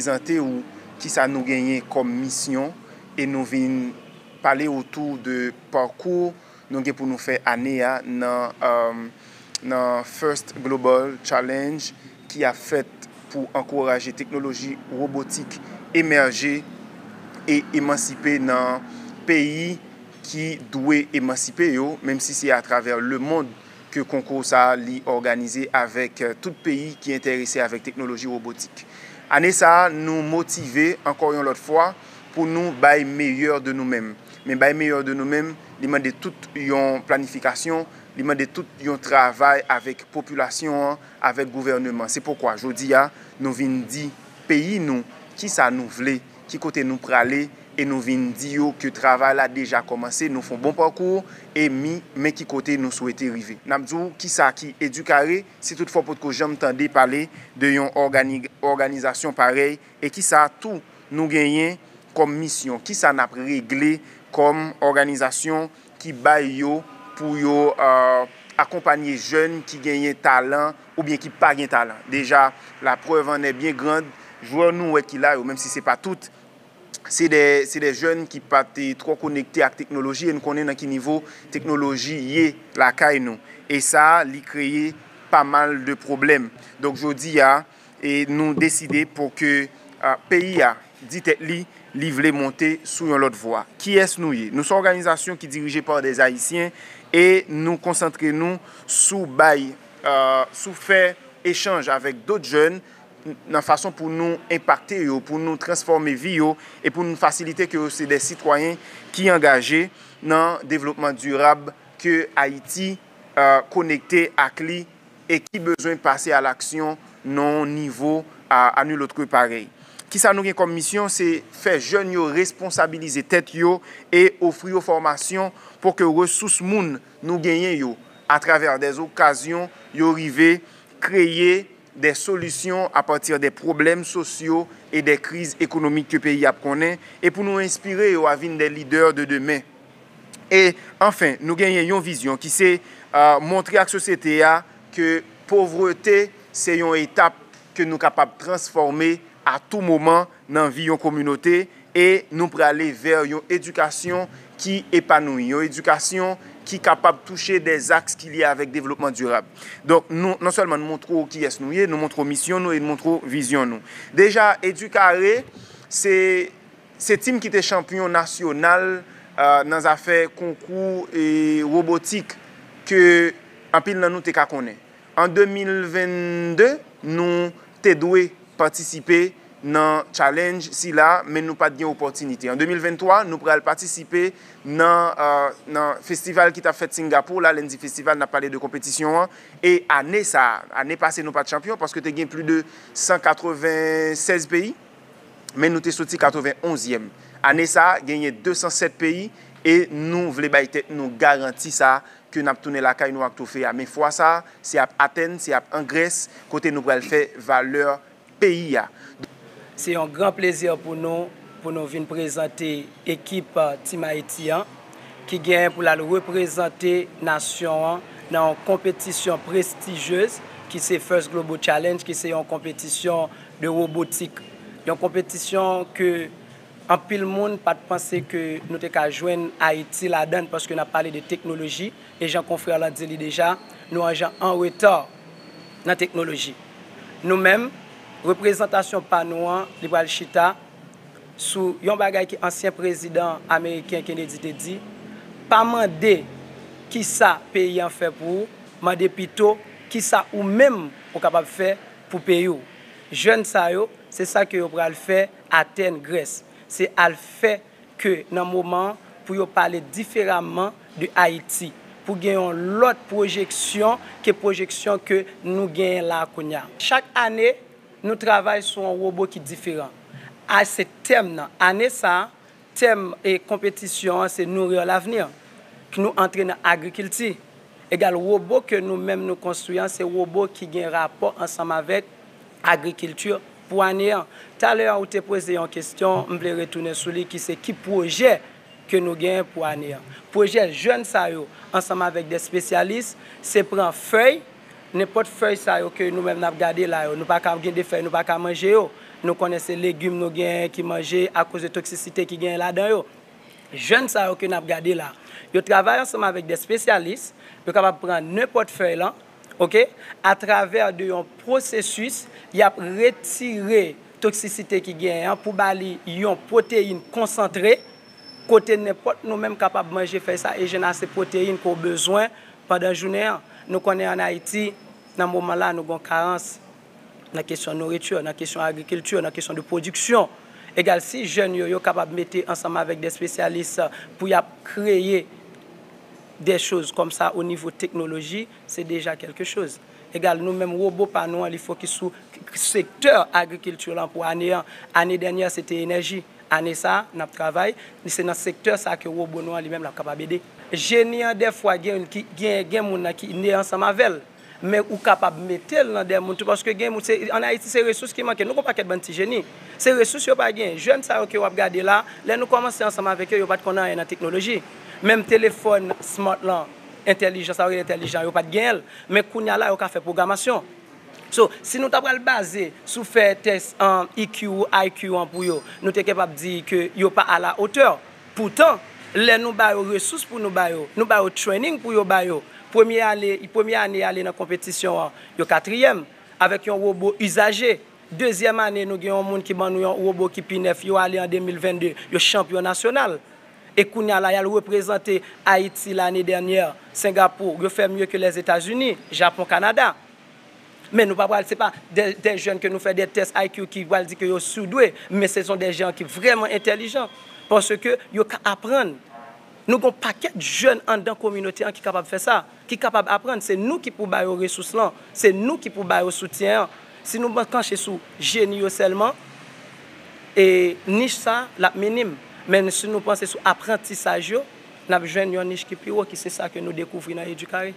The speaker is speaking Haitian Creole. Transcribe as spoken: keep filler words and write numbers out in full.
prezante w kisa nou genyen kòm misyon e nou vin pale otou de pakou nou gen pou nou fè ane a nan, nan First Global Challenge ki ap fèt pou ankouraje teknoloji wobotik emèje e emansipe nan peyi ki dwe emansipe yo, menm si se atravè lemonn ke konkou sa a li òganize avèk tout peyi ki enterese avèk teknoloji wobotik. Ane sa a, nou motive ankò yon lòt fwa pou nou bay meyè de nou menm. Men bay meyè de nou menm, li mande tout yon planifikasyon, li mande tout yon travay avèk popilasyon an, avèk gouvèneman. Se pokwa, jodi a, nou vin di peyi nou kisa nou vle, ki kote nou prale, e nou vin di yo ke travay la deja kòmanse, nou fè yon bon pakou, e mi, men ki kote nou swete rive. N ap di w kisa ki Educare, si toutfwa w potko janm tande pale de yon ògani-, òganizasyon parèy, e kisa tou nou genyen kòm misyon, kisa n ap regle kòm òganizasyon ki bay yo pou yo, euh, akonpanye jèn ki genyen talan oubyen ki pa gen talan. Deja, la preuve en est bien grande, jwè nou wè ki la yo, menm si se pa tout, se de, se de jèn ki pa te twò konekte ak teknoloji, e n konnen nan ki nivo teknoloji ye lakay nou. E sa, li kreye pa mal de pwoblèm. Donk, jodi a, e nou deside pou ke, a, peyi a di tèt li, li vle monte sou yon lòt vwa. Kiyès nou ye? Nou se yon òganizasyon ki dirije pa de Ayisyen e nou konsantre nou sou bay, a, sou fè echanj avèk dòt jèn nan fason pou nou enpakte yo, pou nou transfòme vi yo e pou nou fasilite ke yo se de sitwayen ki angaje nan devlopman dirab ke Ayiti, a, konekte ak li e ki bezwen pase a laksyon nan yon nivo a, a nul autre parèy. Kisa nou gen kòm misyon? Se fè jèn yo responsabilize tèt yo e ofri yo fòmasyon pou ke resous moun nou genyen yo, atravè de okazyon, yo rive kreye de solisyon apati de pwoblèm sosyo e de kriz ekonomik ke peyi ap konnen, e pou nou enspire yo a vin de lidè de demen. E, anfen, nou genyen yon vizyon ki se, a, montre ak sosyete a ke povrete se yon etap ke nou kapab transfòme a tou moman nan vi yon kominote, e nou prale vè yon edikasyon ki epanoui, yon edikasyon ki kapab touche de zaks ki lye avèk devlopman dirab. Donk, nou, non sèlman nou montre w kiyès nou ye, nou montre w misyon nou e nou montre w vizyon nou. Deja, Educare, se se tim ki te chanpyon nasyonal, euh, nan zafè konkou e wobotik ke anpil nan nou te ka konnen. An de mil venn de, nou te dwe patisipe nan challenge sila, men nou pa t gen opòtinite. An de mil venn twa, nou pral patisipe nan, euh, nan festival ki t ap fèt Singapou la, lè n di festival, n ap pale de konpetisyon an. E ane sa a, ane pase nou pa t chanpyon paske te gen plis de san katreven sèz peyi. Men nou te soti katreven onzyèm. Ane sa a, genyen de san sèt peyi e nou vle bay tèt nou garanti sa a ke n ap tounen lakay nou ak twofe a. Men fwa sa a, se ap Atèn, se ap an Grès, kote nou pral fè valè peyi a. Se yon gran plezi pou nou, pou nou vin prezante ekip, eh, Team Haiti an, ki gen pou l al reprezante nasyon an nan yon konpetisyon prestijyez, ki se First Global Challenge, ki se yon konpetisyon de wobotik. Yon konpetisyon ke anpil moun pa t panse ke nou te ka jwenn Ayiti ladan l, paske n ap pale de teknoloji, e jan konfrè lan di li deja, nou an jan an reta nan teknoloji. Nou menm, reprezantasyon pa nou an, li pral chita sou yon bagay ke ansyen prezidan ameriken Kennedy te di, pa mande kisa peyi an fè pou ou, mande pito kisa ou menm ou kapab fè pou peyi w. Jèn sa yo, se sa ke yo pral fè Atèn, Grès. Se al fè ke nan moman an pou yo pale diferaman de Ayiti, pou gen yon lòt pwojeksyon ke pwojeksyon ke nou genyen la kounye a. Chak ane, nou travay sou yon wobo ki diferan. A, se tèm nan. Ane sa a, tèm e konpetisyon an se Nourrir l'avenir, ki nou antre nan agrikilti. Egal, wobo ke nou menm nou konstwi an, se wobo ki gen rapò ansanm avèk agrikilti pou ane an. Talè a, ou te poze yon kesyon, m vle retounen sou li, ki se ki pwojè ke nou genyen pou ane an. Pwojè jèn sa yo, ansanm avèk de espesyalis, se pran fèy, nenpòt fèy sa yo ke nou menm n ap gade la yo, nou pa ka gen de fèy, nou pa ka manje yo. Nou konnen se legim nou genyen ki manje akoz de toksisite ki genyen ladan yo. Jèn sa yo ke n ap gade la, yo travay ansanm avèk de espesyalis, yo kapab pran nenpòt fèy lan, oke, atravè de yon pwosesis, y ap retire toksisite ki genyen an pou ba li yon pwoteyin konsantre, kote nenpòt nou menm kapab manje fèy sa e jwenn ase pwoteyin ke w bezwen pandan jounen an. Nou konnen ann Ayiti, nan moman la, nou gon karans nan kesyon nouriti, nan kesyon agrikilti, nan kesyon de pwodiksyon. Egal, si jèn yo, yo kapab mete ansanm avèk de espesyalis pou y ap kreye de choz kòmsa o nivo teknoloji, se deja kèlke choz. Egal, nou menm, wobo pa nou an, li fokis sou sektè agrikilti lan pou ane an. Ane dènyè, se te enèji. Ane sa a, n ap travay, se nan sektè sa a ke wobo nou an li menm l ap kapab ede. Jeni an, dèfwa, gen, ki, gen, gen moun nan ki ne ansanm avè l. Men ou kapab mete l nan de moun tou, paske gen moun, se, ann Ayiti, se resous ki manke. Nou gon pakèt bann ti jeni. Se resous yo pa gen. Jèn sa yo ke w ap gade la, lè nou kòmanse ansanm avèk yo, yo pa t konn anyen nan teknoloji. Menm telefòn smart lan, entèlijan, sa yo rele entèlijan, yo pa t genyen l. Men kounye a la, yo ka fè pwogramasyon. So, si nou ta pral baze sou fè tès, um, E Q, I Q an pou yo, nou te kapab di ke yo pa à la hauteur. Poutan, lè nou ba yo resous pou nou ba yo, nou ba yo training pou yo ba yo, premye ale, premye ane ale nan konpetisyon an, yo katriyèm, avèk yon wobo izaje. Dezyèm ane, nou gen yon moun ki ban nou yon wobo ki pi nèf, yo ale an de mil venn de, yo chanpyon nasyonal. E kounye a la, y al reprezante Ayiti lane dènyè, Sengapou, yo fè mye ke Lèzetazini, Japon, Kanada. Men nou pa pral, se pa de, de jèn ke nou fè de tès I Q ki pral di ke yo soudwe, men se son de jèn ki vrèman entèlijan, paske yo ka aprann. Nou gon pakèt jèn anndan kominote an ki kapab fè sa, ki kapab aprann. Se nou ki pou ba yo resous lan, se nou ki pou ba yo soutyen an. Si nou kanche sou jeni yo sèlman, e nich sa, l ap minim. Men si nou panse sou aprantisaj yo, n ap jwenn yon nich ki pi wo, ki se sa ke nou dekouvri nan Educare.